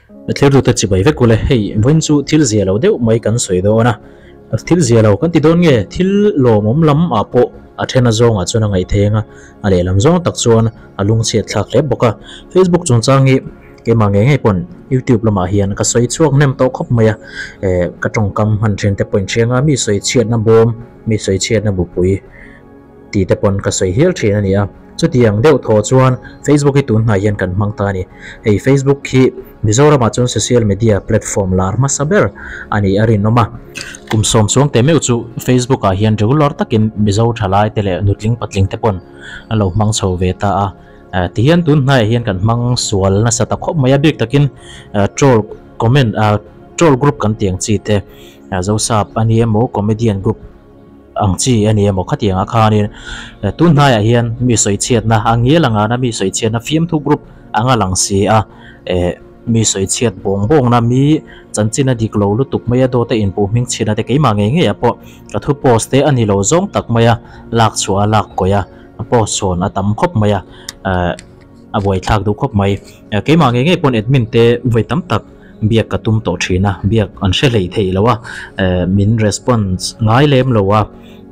Thlir te chibai vek ule hei vawiin chu thil zia lo deuh mai kan sawi dawn a, thil zia lo kan ti dawn nge thil lawmawm lam ah pawh a then a zawngah chuan a ngaih thei ang a, a lehlam zawng tak chuan a lungchhiat thlak hle bawk a. Facebook chungchang hi keimah ngei ngei pawn YouTube lamah hian ka sawi chhuak hnem tawh khawp mai a, eh ka tawngkam hman then te pawh inhriang a, mi sawi chhiatna bawm, mi sawi chhiatna bupui. Tih te pawn ka sawi hial thin a ni a. Chutiang deuh thaw chuan Facebook hi tun hnai hian kan hmang ta a ni. Hei Facebook hi Mizoramah chuan social media platform lar hmasa ber a nih a rinawm a. Kum sawm chuang teh meuh chu Facebook ah hian regular takin Mizo thalai te leh nutling patling te pawn an lo hmang chho ve ta a. Tihian tun hnaiah hian kan hmang sual nasa ta khawp mai a, bik takin troll comment troll group kan tih ang chi te Zosap a ni emaw comedian group ang chi a ni emaw khatiangah khanin tun hnaiah hian mi sawichhiatna a ngial anga na mi sawichhiatna fiamthu group anga lang si a eh mi sawichhiat bawng bawngna mi chanchin a dik lo lutuk mai a dawt a inpuh hming chhiatna te keimah ngei ngei ah pawh ka thu post te a ni lo zawng tak mai a lak chhuah a lak kawi a post chhawn a tam khawp mai a eh a buaithlak duh khawp mai keimah ngei ngei pawn admin te vawi tam tak biak ka tum tawh thin a, biak an hre hlei theih lo a, eh min response ngai lem lo a,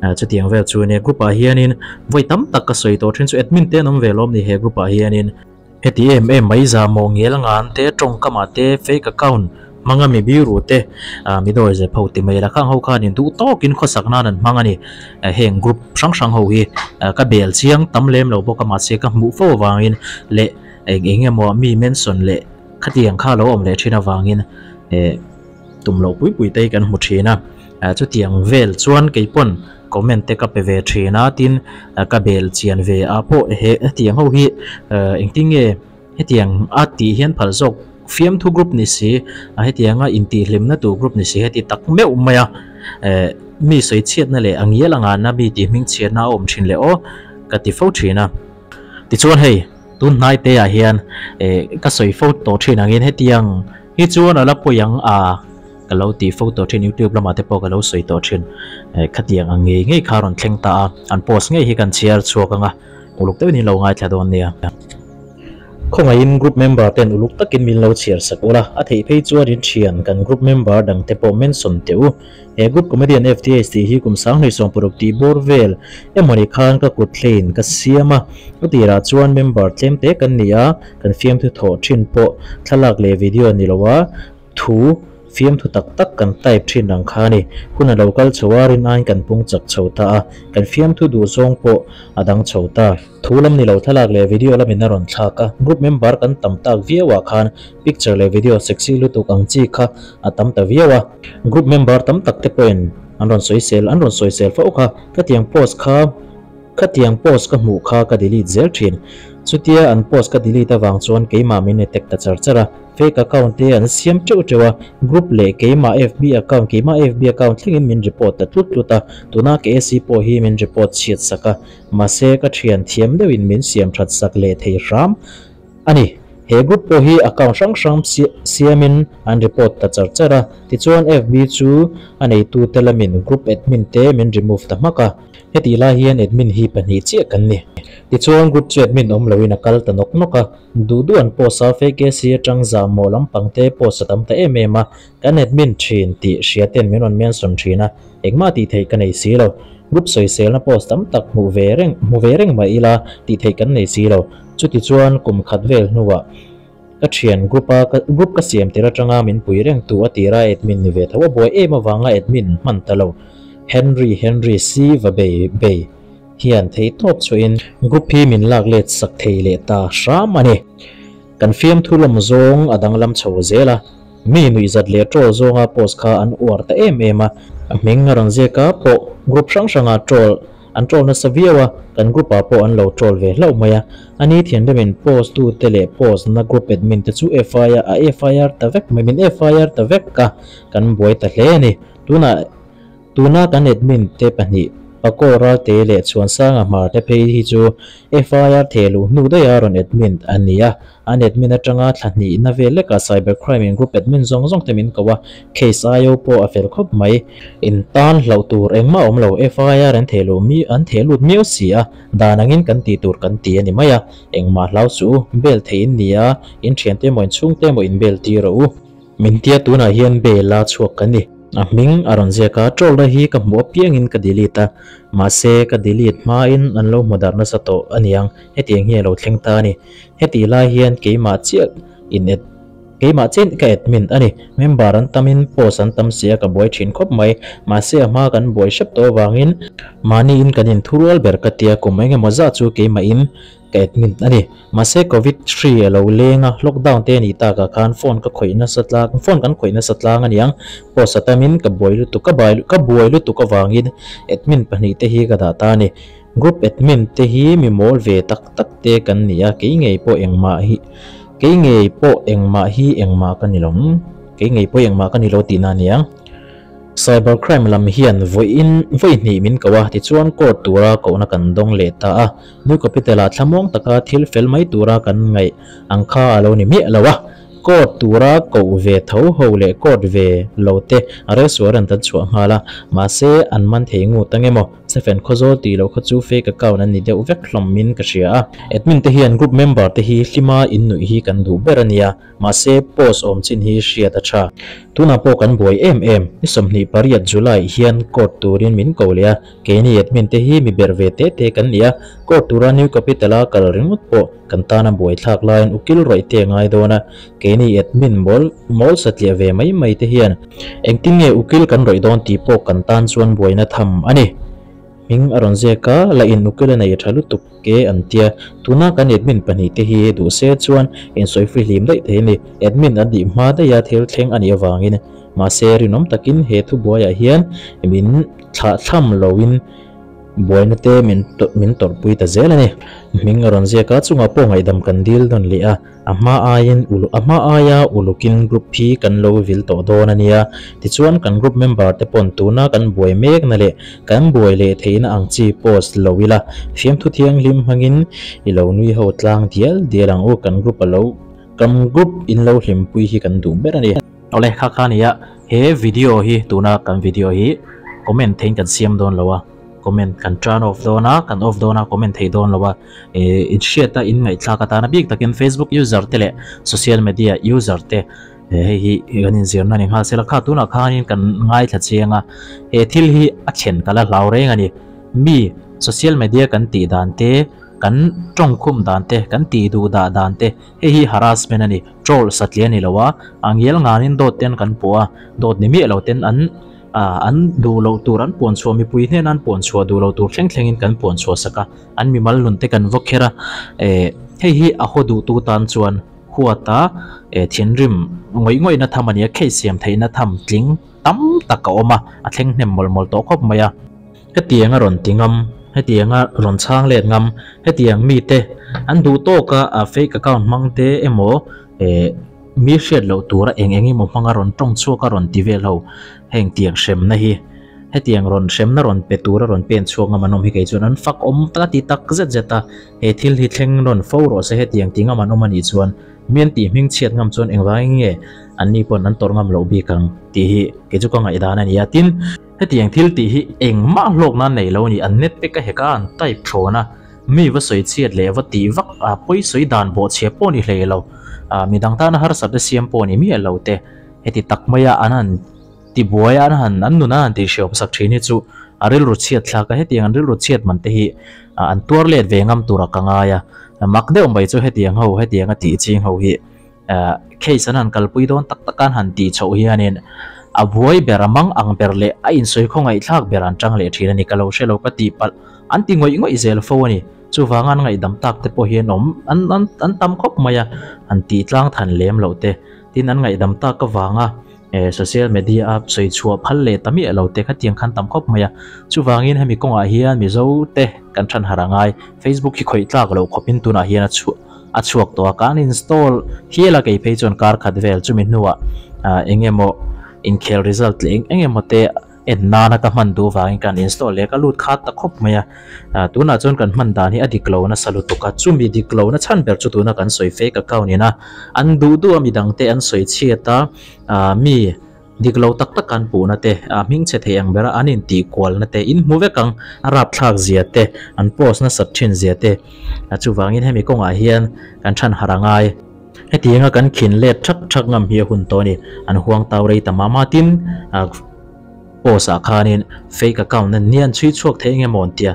eh chutiang vel chu nia group ah hianin vawi tam tak ka sawi tawh thin chu admin te an awm ve lawm ni he group ah hianin heti em em mai za maw ngel ngan te tawngkam ah te fake account hmanga mi biru te ah mi dawi zep ho ti mai la khang ho khanin duh tawkin khawsak nan an hmang a ni, eh heng group hrang hrang ho hi eh ka bel chiang tam lem lo bawk a mahse ka hmuh fo avangin leh eng eng emaw mi mention leh Khatiang kha lo awm leh thin avangin eh tum loh pui pui te hi kan hmu thin a, eh chutiang vel chuan kei pawn comment te ka pe ve thin a, tin ka bel chian ve a pawh he hetiang ho hi eh engtin nge hetiang a tih hian phal zawk fiamthu group ni si a hetianga intihhlimna tur group ni si heti tak meuh mai a, eh mi sawi chhiatna leh a ngial a ngana mi tih hming chhiatna a awm thin leh aw ka ti fo thin a. Tichuan hei, tun hnai te ah hian eh ka sawi fo tawh thin angin hetiang hi chuan a la pawi ang a ka lo tih fo tawh thin youtube lamah te pawh ka lo sawi tawh thin eh khatiang ang ngei ngei kha a rawn thleng ta a, an post ngei hi kan chhiar chhuak ang a, uluk deuhin in lo ngaithla dawn nia. Khawngaihin group member ten uluk takin min lo chhiar sak ula, a theih phei chuan in thian kan group member dang te pawh mention teh u. He group comedian FTH tih hi kum sanghnih sawmparuk tih bawr vel emawni khan ka kut thlein ka siam a, a tirah chuan member tlem te kan ni a, kan fiamthu thawh thin pawh thlalak leh video ni lo a, thu fiamthu tak tak kan type thin ang kha a ni. Hun a lo kal chho a, rin aiin kan pung chak chho ta a, kan fiamthu duh zawng pawh a dang chho ta. Thu lam ni lo thlalak leh video lamin a rawn thlak a, group member kan tam tak viau ah khan picture leh video sexy lutuk ang chi kha a tam ta viau a. Group member tam tak te pawhin an rawn sawisel an rawn sawisel fo kha, khatiang post kha khatiang post ka hmuh kha ka delete zel thin. Chutia an post ka delete avang chuan keimah min attack ta char char a. Fake account te an siam teuh teuh a, group leh keimah FB account keimah FB account thlengin min report ta tlut tlut a, tuna ka AC pawh hi min report chhiat sak a, mahse ka thian thiam deuhin min siam that sak leh thei hram a ni. He group pawh hi account hrang hrang siamin an report ta char char a, tichuan FB chu a neitute lamin group admin te min remove ta hmak a. Hetih lai hian admin hi pahnih chiah kan ni. Tichuan group chu admin awm loin a kal ta nawk nawk a, duh duh an post a, fake AC atang zahmawh lampang te post a tam ta em em a, kan admin thin tih hria ten min rawn mention thin a, engmah tih theih ka nei si lo. Group sawiselna post tam tak hmuh ve reng hmu ve reng mah ila tih theih kan nei si lo. Chutichuan kum khat vel hnuah ka thian group a group ka siam tir atanga min pui reng tu a tira admin ni ve tho a buai em avanga admin hman ta lo Henry Henry si va bei bei hian thei tawp chuahin group hi min lak let sak thei leh ta hram a ni. Kan fiamthu lawm zawng a danglam chho zel a, mi nuihzat leh troll zawnga post kha an uar ta em em a, a hming a rawn ziak a pawh group hrang hranga troll An troll nasa viau a, kan group ah pawh an lo troll ve hlauh mai a. A ni thianrimin post tu te leh post na group admin te chu FIR a FIR ta vek mai, min FIR ta vek a, kan buai ta hle a ni. Tunah tuna kan admin te pahnih Pakaw Ralte leh Chhuansanga Hmar te phei hi chu FIR thehluh hnu daiha rawn admin an ni a, an admin atanga thla hnihna vel lekah cyber crime in group admin zawng zawng te min ko a, case IO pawh a fel khawp mai. In tan hlauh tur engmah a awm lo, FIR an thehluh mi an thehlut miau si a, dan angin kan tih tur kan ti a ni mai a, engmah hlau suh u, bail theih in ni a, in thiante emaw in chhungte emaw in bail tir rawh u. Min tia tunah hian bail a chhuak ka ni. A hming a rawn ziak a, troll na hi ka hmuh apiangin ka delete a, mahse ka delete hmain an lo hmu darh nasa tawh aniang, hetiang hi a lo thleng ta a ni. Hetih lai hian keimah chiah in ad keimah chiah ka admin a ni. Member an tamin post an tam si a ka buai thin khawp mai, mahse a hma kan buai hrep tawh avangin mahniin kan inthurual ber ka tia kum engemaw zah chu keimahin Ka admin a ni. Mahse Covid hri a lo leng a, lockdown te a nih takah khan phone ka khawih nasa tlang, phone kan khawih nasa tlang a niang. Post a tamin ka buai lutuk, ka bai ka buai lutuk avangin admin pahnih te hi ka dah ta a ni. Group admin te hi mi mawl ve tak tak te kan ni a, kei ngei pawh engmah hi kei ngei pawh engmah hi engmah ka ni lo, kei ngei pawh engmah ka ni lo tihna a niang. Cyber crime lam hian vawiin vawi hnih min ko a, tichuan court tura kohna kan dawng leh ta a. New Capital ah thlamuang taka thil fel mai tura kan ngaih ang kha a lo ni miah lo a, court tura koh ve tho ho leh court ve lo te arrest warrant an chhuah nghal a, mahse an man thei ngut ang emaw? Stephen Khawzawl tih loh kha chu fake account an ni deuh vek hlawm in ka hria a. Admin te hian group member te hi hlima innuih hi kan duh ber a nia. Mahse, post awm chin hi hriat a tha. Tunah pawh kan buai em em. Ni 28 July hian court turin min ko leh a, keini admin te hi mi berh ve te te kan ni a, court tura New Capital a kal ringawt pawh kan tana buai thlak laiin ukil rawih te a ngai dawn a, keini admin mawl mawl satliah ve mai mai te hian engtin nge ukil kan rawih dawn tih pawh kan tan chuan buaina tham a ni. Hming a rawn ziak a, la in ukil a nei tha lutuk ke an tia. Tuna kan admin pahnihte hi duh se chuan insawi fihlim daih thei a ni. Admin an nih hma daiha thil thleng a nih avangin. Mahse rinawm takin he thubuaiah hian min thlahthlam loin buaina te min min tawrhpui ta zel a ni. Hming a rawn ziak a, chungah pawh ngaihdam kan dil nawn leh a. A hma aiin uluk a hma aia ulukin group hi kan lo vil tawh dawn a nia. Tichuan kan group member te pawn tuna kan buai mekna leh kan buai leh theihna ang chi post lo ila fiamthu thianghlim hmangin i lo nui ho tlang dial dial ang u kan group a lo kan group in lo hlimpui hi kan duh ber a ni. Awle kha kha nia he video hi tuna kan video hi comment theiin kan siam dawn lo a. Comment kan turn off dawn a, kan off dawn a, comment thei dawn lo a, eh inhriat a in ngaihthlak atana bik takin Facebook user te leh social media user te hei hi kan inzirna a ni nghal sela kha tunah khanin kan ngaithla chiang a, he thil hi a thlen ka la hlau reng a ni. Mi social media kan tih dan te, kan tawngkhum dan te, kan tih duh dah dan te hei hi harassment a ni, troll satliah a ni lo a, a ngial nganin dawt ten kan puh a, dawt ni miah lo ten an Ah, an duh loh tur an puan chhuah, mipui hnena an puan chhuah duh loh tur thleng thlengin kan puan chhuah sak a, an mimal nun te kan vaw kher a, eh, hei hi a haw duhtu tan chuan huata eh thinrim ngawih ngawihna tham a ni a, case siam theihna tham tling tam tak a awm a, a thleng hnem mawlh mawlh tawh khawp mai a. Hetiang a rawn ti ngam, hetiang a rawn chhang let ngam, hetiang mite an duh tawka a fake account hmang te emaw eh, Mi hriat loh tura eng eng emaw hmanga rawn tawng chhuak a rawn ti vel ho, heng tiang hremna hi hetiang rawn hremna rawn pe tura rawn pen chhuak ngam an awm hi kei chuan an fak awm ta ti tak zet zet a, he thil hi thleng rawn fo rawh se hetiang ti ngam an awm a nih chuan mi an tih hming chhiat ngam chuan engvangin nge an ni pawn an tawrh ngam loh bik ang tih hi kei chu ka ngaihdan a ni a, tin hetiang thil tih hi engmah hlawk nan nei lo a ni, an net pek a hek a an type thawn a. Mi va sawi chhiat leh va tih vak a pawi sawi dan bawh chhia pawh ni hlei lo, ah midang tana harsatna siam pawh ni miah lo te, heti tak maia an han ti buai a, an han an nun an han tih hreawm sak thin hi chu a rilru chhiat thlak a, hetiang an rilru chhiat man te hi ah an tuar let ve ngam tura ka ngai a, mak deuh mai chu hetiang ho hetiang a tih ching ho hi ah case an han kalpui dawn tak tak a an han tih chhoh hianin a buai ber a mang ang ber leh a insawi khawngaihthlak ber an tang leh thin a ni, ka lo hre lo ka tih palh. An ti ngawih ngawih zel fo a ni. Chuvanga an ngaihdam tak te pawh hian awm an an an tam khawp mai a, an tih tlang than lem loh te. Tin an ngaihdam tak avanga eh social media a sawi chhuah phal leh ta miah lo te khatiang khan tam khawp mai a. Chuvangin hemi kawngah hian Mizo te kan than harh a ngai. Facebook hi khawih tlak loh khawpin tunah hian a chhuah a chhuak tawh a, kan install hial a kei phei chuan kar khat vel chumi hnuah ah eng emaw inkhel result leh eng eng emaw te en nana ka hman duh vangin ka han install leh a ka lut khat ta khawp mai a ah tunah chuan kan hman dan hi a dik lo nasa lutuk a chumi dik lo na chhan ber chu tuna kan sawi fake account in a an duh duh a midang te an sawi chhiat a ah mi dik lo tak tak an puhna te ah hming chhe thei ang bera an intih kualna te in hmu vek ang a rapthlak zia te an post nasat thin zia te ah chuvangin hemi kawngah hian kan than harh a ngai. Hetianga kan khin let thak thak ngam hi a hun tawh a ni. An huang tau rei ta mah mah tin ah post ah khanin fake account an nia an chhui chhuak thei eng emaw an tia.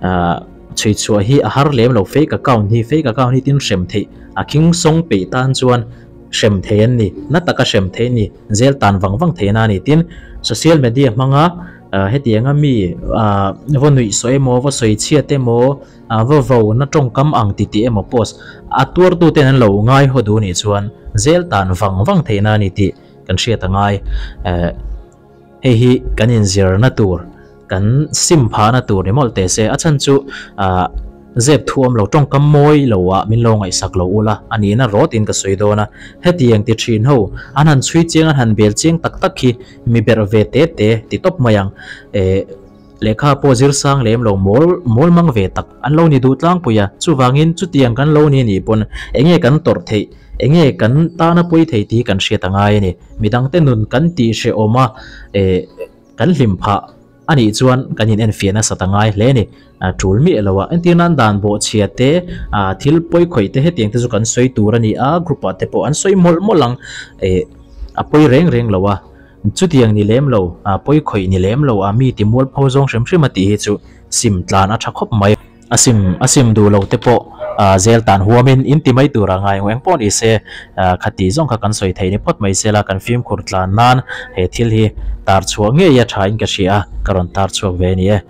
Ah chhui chhuah hi a har lem lo fake account hi fake account hi tin hrem theih a khing sawng peih tan chuan hrem thei an ni. Na taka hrem thei a ni. Zel tan vang vang theihna a ni. Tin social media hmanga ah hetianga mi ah va nuih sawi emaw va sawi chhiat emaw A va vo na tawngkam ang ti tih emaw post a tuartuten an lo ngai haw duh nih chuan zel tan vang vang theihna a ni tih kan hriat a ngai. Hei hi kan inzirna tur, kan sim phahna tur ni mawlh teh se. A chhan chu zep thu awm lo tawngkam mawi lo ah min lo ngaihsak lo ula a nihna rawtin ka sawi dawn a. Hetiang ti thin ho an han chhui chiang an han bel chiang tak tak hi mi berh ve te te ti tawp mai ang. Lehkha pawh zir sang lem lo mawl mawl mang ve tak an lo ni duh tlangpui a, chuvangin chutiang kan lo ni nih pawn enge kan tawrh theih, enge kan tana pawi thei tih kan hriat a ngai a ni. Midangte nun kan tih hrehawm a, eh kan hlim phah a nih chuan kan in enfiah nasat a ngai hle a ni. A tul miah lo a, entir nan dan bawhchhia te, ah thil pawi khawih te hetiang te chu kan sawi tur a ni a, group ah te pawh an sawi mawlh mawlh ang, eh a pawi reng reng lo a. Chutiang ni lem lo, a pawi khawih ni lem lo, a mi ti mualpho zawng hrim hrim a tih hi chu sim tlan a tha khawp mai. A sim a sim duh lo te pawh zel tan huamin in ti mai tur a ngai eng pawh ni se, khati zawng kha kan sawi thei ni phawt mai se la, kan fimkhur tlan nan he thil hi tar chhuah ngei a tha in ka hria a, ka rawn tar chhuak ve a ni e.